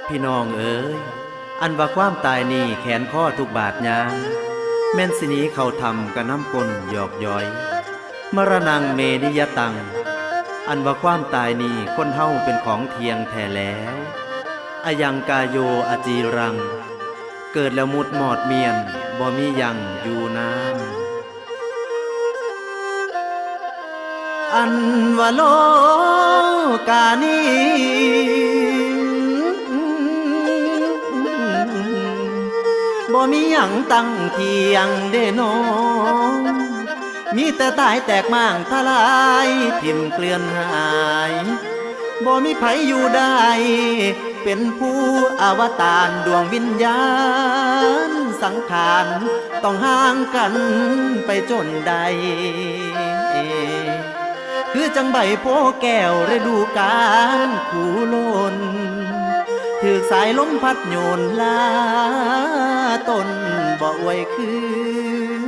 ພີ່ນ້ອງເອີຍ, ອັນວ່າຄວາມຕາຍນີ້ແຂນຄໍທຸກບາດຍາມ, ແມ່ນຊິໜີເຂົ້າຖ້ຳກະນຳກົ້ນຢອກຢອຍ, ມະລະນັງເມນິຍະຕັງ, ອັນວ່າຄວາມຕາຍນີ້ຄົນເຮົາເປັນຂອງທ່ຽງແທ້ແລ້ວ, ອະຍັງກາໂຍອະຈີລັງ, ເກີດແລ້ວໝຸດມອດມ້ຽນ, ບໍ່ມີຢັ້ງຢູ່ນານ. ອັນວ່າໂລການີ້ ບໍ່ມີຫຍັງຕັ້ງທ່ຽງເດ້ນ້ອງ, ມີແຕ່ຕາຍແຕກມ້າງທະລາຍ ຖິ້ມເກລື່ອນຫາຍ, ບໍ່ມີໃຜຢູ່ໄດ້ ເປັນຜູ້ອະວະຕານ ດວງວິນຍານສັງຂານ ຕ້ອງຫ່າງກັນໄປຈົນໄດ້. ຄືຈັ່ງໃບໂພແກ້ວ ລະດູການຄູຫຼົ່ນ ຖືກສາຍລົມພັດໂຍນລາ ຕົ້ນບໍ່ອວຍຄືນ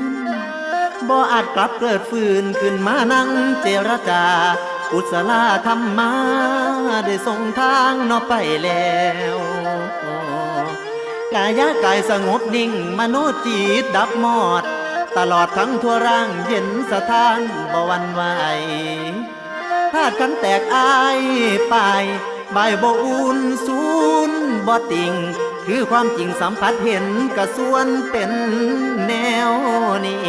ບໍ່ອາດກັບເກີດຟື້ນ ຂຶ້ນມານັ່ງເຈລະຈາ ກຸສະລາທຳມາ ໄດ້ສົ່ງທາງເນາະໄປແລ້ວ. ກາຍະກາຍສະຫງົບນິ່ງ ມະໂນຈິດດັບມອດ ຕະຫຼອດທັງທົ່ວຮ່າງເຢັນສະທ້ານ ບໍ່ຫວັ່ນໄຫວ. ທາດຂັນແຕກອ້າຍປາຍ ບາຍບໍ່ອຸ່ນສູນບໍ່ຕິ່ງ ຄືຄວາມຈິງສຳຜັດເຫັນ ກະຊວນເປັນແນວນີ້.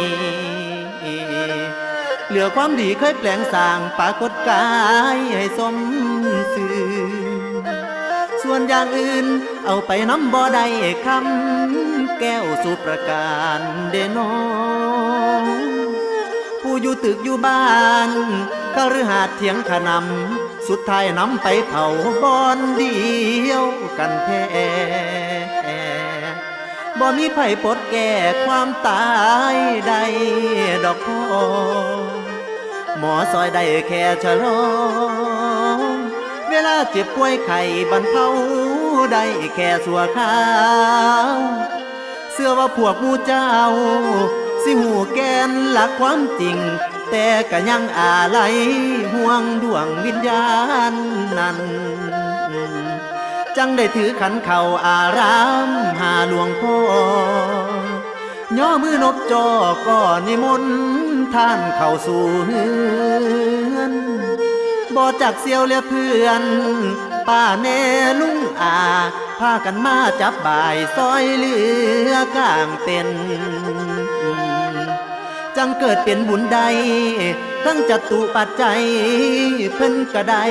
ເຫຼືອຄວາມດີເຄີຍແປງສ້າງ ປາກົດກາຍໃຫ້ສົມຊື່ ສ່ວນຢ່າງອື່ນເອົາໄປນຳບໍ່ໄດ້ ຄຳແກ້ວສຸປະການເດ້ນ້ອງ. ຜູ້ຢູ່ຕຶກຢູ່ບ້ານຄະລືຫາດຖຽງຂະໜຳ ສຸດທ້າຍນຳໄປເຜົາບ່ອນດຽວກັນແທ້. ບໍ່ມີໃຜປົດແກ້ຄວາມຕາຍໄດ້ດອກພໍ່ ໝໍຊ່ອຍໄດ້ແຄ່ຊະລໍ ເວລາເຈັບປ່ວຍໄຂ້ບັນເທົາໄດ້ແຄ່ຊົ່ວຄາວ. ເຊື່ອວ່າພວກໝູ່ເຈົ້າຊິຮູ້ແກ່ນຫຼັກຄວາມຈິງ ແຕ່ກະຍັງອາໄລຫ່ວງດວງວິນຍານນັ້ນ ຈັ່ງໄດ້ຖືຂັນເຂົ້າອາລາມຫາຫຼວງພໍ່ ຍໍມືນົບຈໍ້ກໍນິມົນທ່ານເຂົ້າສູ່ເຮືອນ ບໍ່ຈັກສ່ຽວແລະເພື່ອນ ປ້າແນ່ລຸງອາ ພາກັນມາຈັບບາຍຊ່ອຍເຫຼືອກາງເຕັນ. ຈັ່ງເກີດເປັນບຸນໄດ້ ທັງຈະຕຸປັດໄຈ ເພິ່ນກະໄດ້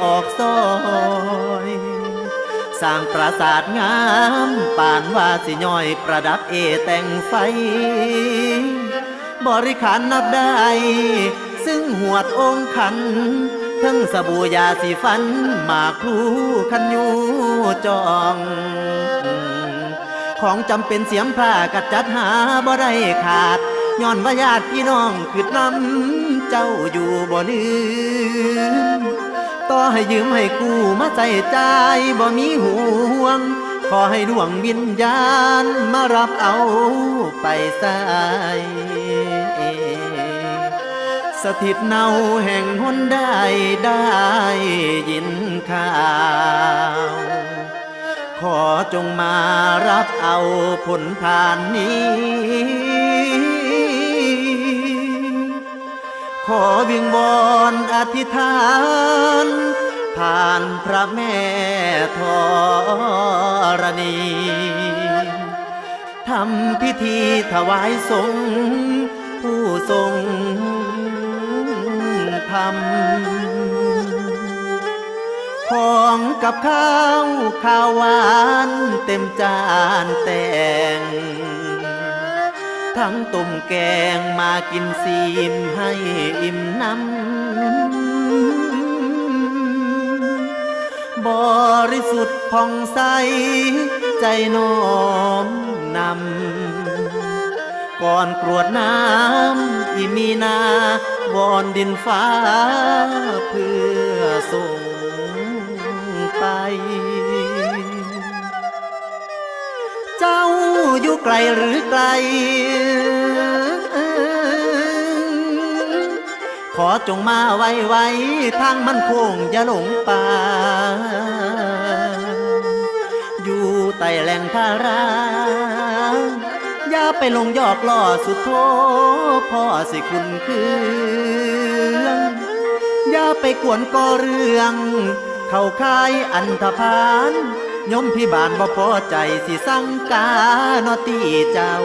ອອກຊ່ອຍ ສ້າງປາສາດງາມ ປານວ່າຊິຍ້ອຍ ປະດັບເອແຕ່ງໄຟ ບໍລິຂານນັບໄດ້ ຊຶ່ງຫວດອົງຂັນ ເທິງສະບູຢາສີຟັນ ໝາກພູຄັນຍູຈອງ ຂອງຈຳເປັນສຽມພ້າກະຈັດຫາບໍ່ໄດ້ຂາດ ຍ້ອນວ່າຍາດພີ່ນ້ອງຄຶດນຳເຈົ້າຢູ່ບໍ່ລືມ ຕໍ່ໃຫ້ຢືມໃຫ້ກູ້ມາໃຊ້ຈ່າຍບໍ່ມີຫ່ວງ ຂໍໃຫ້ດວງວິນຍານມາຮັບເອົາໄປໃຊ້ ສະຖິດເນົາແຫ່ງຫົນໄດ້ ໄດ້ຍິນຂ່າວ ຂໍຈົ່ງມາຮັບເອົາຜົນທານນີ້ ຂໍວິງວອນອະທິຖານ ຜ່ານພະແມ່ທໍລະນີ ທຳພິທີຖວາຍສົງ ຜູ້ຊົງທຳ ຂອງກັບຂ້າວ ຂາວຫວານເຕັມຈານແຕ່ງ ທັງຕົ້ມແກງມາກິນຊີມໃຫ້ອີ່ມໜຳ ບໍລິສຸດຜ່ອງໃສໃຈນ້ອມນຳ ກ່ອນກຣວດນ້ຳອີ່ມີນາ ວອນດິນຟ້າເພື່ອສົ່ງໄປ ເຈົ້າຢູ່ໄກຫຼືໄກ ຂໍຈົ່ງມາໄວໆ ທາງມັນໂຄ້ງຢ່າຫຼົງປ່າ ໃຕ້ແຫຼ່ງທາລາ ຢ່າໄປຫຼົງຢອກລໍ້ສຸດໂທ ພໍ່ຊິຂຸ້ນເຄືອງ ຢ່າໄປກວນກໍ່ເລື່ອງ ເຂົ້າຂ່າຍອັນທະພານ ຍົມພິບານບໍ່ພໍໃຈ ຊິສັງກາເນາະຕິເຈົ້າ.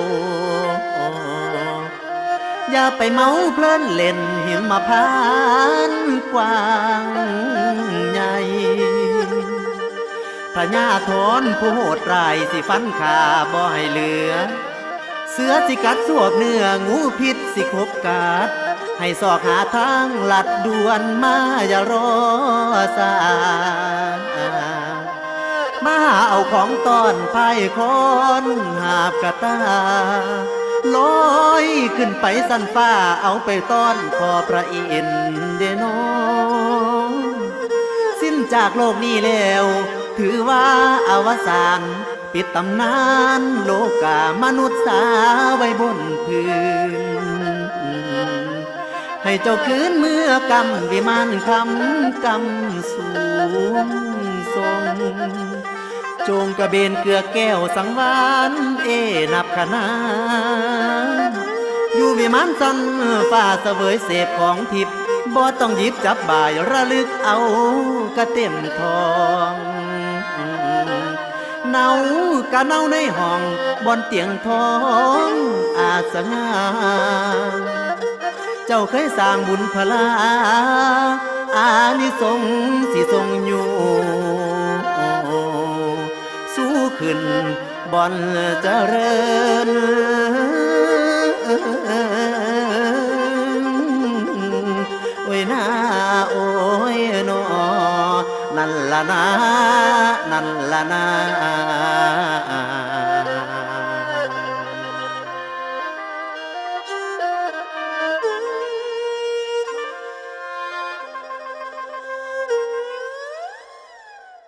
ຢ່າໄປເມົາເພີນເຫຼັ້ນຫິມມະພານກວ້າງໃຫຍ່ ພະຍາທອນຜູ້ໂຫດຮ້າຍຊິຟັນຂ້າບໍ່ໃຫ້ເຫຼືອ ເສືອຊິກັດສວກເນື້ອ ງູພິດຊິຂົບກັດ ໃຫ້ຊອກຫາທາງລັດດ່ວນມາ ຢ່າລໍຊ້າ. ມາຫາເອົາຂອງຕ້ອນພາຍຄອນຫາບກະຕ່າ ລອຍຂຶ້ນໄປຊັ້ນຟ້າ ເອົາໄປຕ້ອນພໍ່ພະອິນເດນໍ. ສິ້ນຈາກໂລກນີ້ແລ້ວ ຖືວ່າອະວະສານ ປິດຕຳນານໂລກາມະນຸດສາໄວ້ບົນພື້ນ ໃຫ້ເຈົ້າຄືນເມືອກຳວິມານຄຳກຳສູງສົ່ງ ໂຈງກະເບນເກືອແກ້ວສັງວານເອນັບຄະນາ ຢູ່ວິມານຊັ້ນຟ້າສະເຫວີຍເສບຂອງທິບ ບໍ່ຕ້ອງຫຍິບຈັບບາຍ ລະລຶກເອົາກະເຕັມທ້ອງ ເນົາກະເນົາໃນຫ້ອງ ບ່ອນຕຽງທອງອາດສະຫງ່າ ເຈົ້າເຄີຍສ້າງບຸນພະລາ ອານິສົງຊິສົ່ງຢູ່ ສູ່ຂຶ້ນບ່ອນຈະເລີນ ໂອ້ຍນາ ໂອ້ຍນໍ ນັ້ນລະນາ ນັ້ນລະນາ